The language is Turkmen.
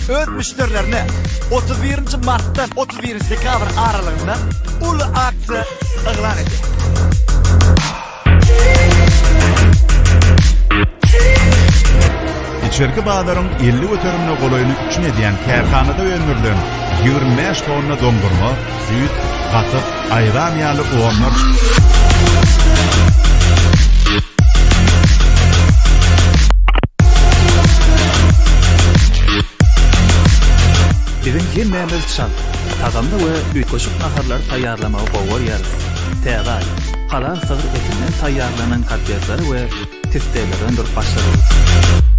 öz müşderilerine 31-nji martdan 31-nji dekabr aralygynda uly aksiýa yglan edýär. Içerki bazaryň 50 göterimine golaýyny üpjün edýän kärhanada öndürilen 25 tonna doňdurma, süýt, gatyk, aýran ýaly onlarça Biziň hemmämiz çalt, tagamly we üýtgeşik naharlary taýýarlamagy gowy görýäris. Täze aý, halal sygyr etinden taýýarlanan kotletleri we tifteleri öndürip başlady.